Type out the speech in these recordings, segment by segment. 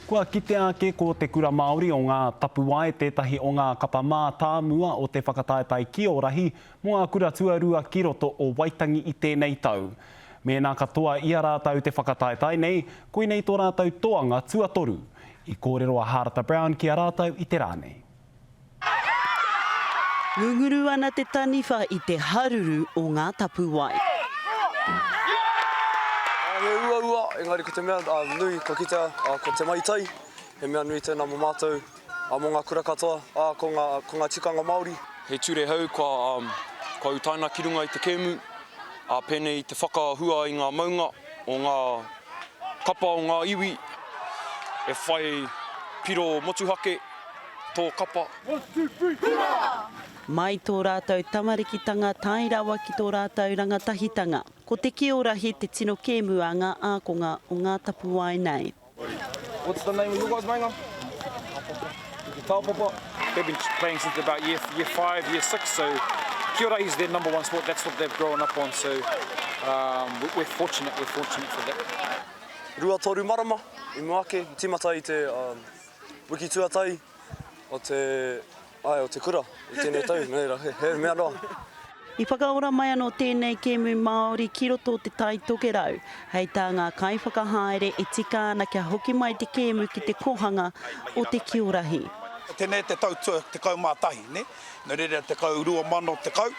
Kua kitea ake ko Te Kura Māori o Ngā Tapuwae tētahi o ngā kapa mātāmua o te whakataetae kiorahi mō ngā kura tuarua ki roto o Waitangi i tēnei tau. Mēnā ka toa i a rātou te whakataetae nei, koinei tō rātou toanga tuatoru. I kōrero a Hārata Brown ki a rātou i te rā nei. Ngunguru ana te taniwha i te haruru o ngā tapuwae. He uaua, engari ko te mea nui ka kitea ko te maitai, he mea nui tēnā mō mātou, mō ngā kura katoa, ā, ko ngā, ko ngā tikanga Māori. He ture hou kua, kua utaina ki runga i te kēmu, ā, pēnei i te whakahua i ngā maunga o ngā kapa o ngā iwi e whai piro motuhake tō kapa. One, two, three, hurra! Mai tō rātou tamarikitanga tae rawa ki tō rātou rangatahitanga. Ko Te Kiorahi te tino kēmu a ngā ākonga o ngā tapuwae nei. What's the name of your guys maunga? Taupapa. They've been playing since about year, year five, year six, so Kiorahi is their number one sport. That's what they've grown up on, so um, we're fortunate, we're fortunate for that. Ruatoru marama i mua ake, i tīmata i te um, Wiki tuatahi o te, ae, o te kura i tēnei tau, nō reira, he, he mea noa. I whakaora mai anō tēnei kēmu Māori ki roto o Te Tai Tokerau. Hei tā ngā kaiwhakahaere e tika ana kia hoki mai te kēmu ki te kohanga o Te Kiorahi. Tēnei te tau tua 11, nē? Nō reira, tekau 2010,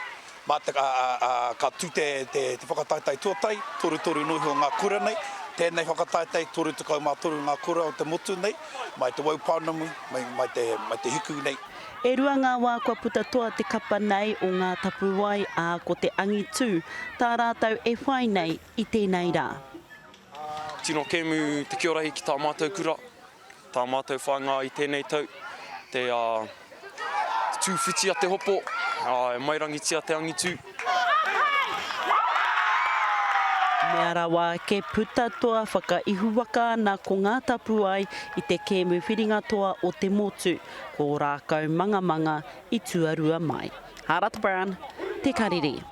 mā te, ā, ā, ka tū te, te, te whakataetae tuatahi, torutoru noa iho ngā kura nei. Tēnei whakataetae, 33 ngā kura o te motu nei, mai te Waupounamu, mai, mai te, mai te Hiku nei. E rua ngā wā kua puta toa te kapa nei o Ngā Tapuwae, ā, ko te angitū tā rātou e whai nei i tēnei rā. Tino kēmu te kiorahi ki tā mātou kura. Tā mātou whāinga i tēnei tau, te tūwhiti a te hopo, e mairangitia te angitu. Mea rawa ake, puta toa whakaihuwaka ana ko Ngā Tapuae i te kēmu whiringa toa o te motu, ko Rākau Mangamanga i tuarua mai. Harata Brown, Te Karere.